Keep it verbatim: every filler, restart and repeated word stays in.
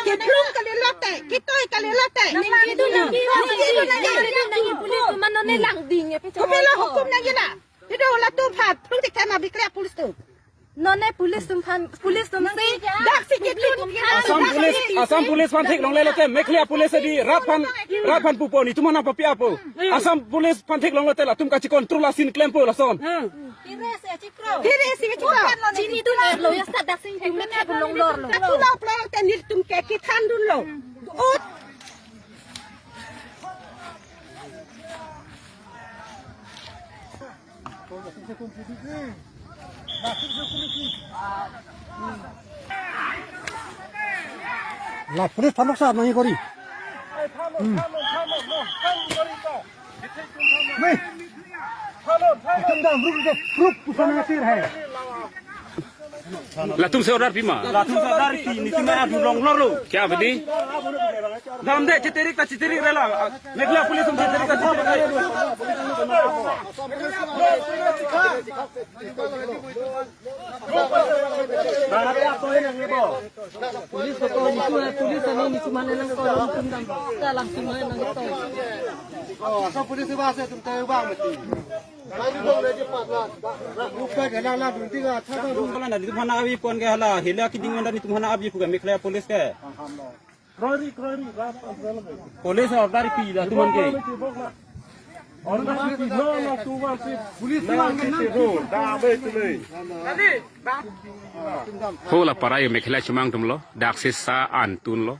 Kiplung kalilote, kitoi kalilote. Nangkidu nangkidu nangkidu nangkidu nangkidu police atum non ne langding ya, pecah. Kopilo hukum nangji la? Pido latum aphan plung tik thema Meghalaya police atum. Non ne police atum aphan, police atum si. Dak si kiplung. Assam Police, Assam Police aphan thik longle lote Meghalaya Police adi rat aphan, rat aphan pupo, netum aphan nangpapi-appo. Assam Police aphan thik longle lote latum kachi-control asin klempo lason. Kiri si chikro. Kiri si chikro. Chinidun-etlo, ya sa dak si netum mekhe longlorlo. Latum lo plong te netum ke kithandunlo. Ut. La police thanok sa nahi kori. Hmm. Nahi. Ekdam ruk, ruk, ruk, pusana sir hai. Latum si order pima? Latum si order pi, netum atum longlorlo. Kya bedi? Dam de, chetirik ta chetirik rela. Meghalaya Police atum chetirik ta chetirik rela. Police ko to, netum, police ani netum mane nangkoi, netum dam. Dalam netum mane nangkoi. Oh, so police ba se tum tayo ba mati. Buka gala la dunti ga tha ta. Hala na netum aphan nangpapi pon ke hala, hila keding manda netum aphan nangpapi pu ke Meghalaya Police ke. Police order pi latum aphan ke. Police lang ke na. Ho la parai Meghalaya chomang atumlo, dak si sa an tunlo.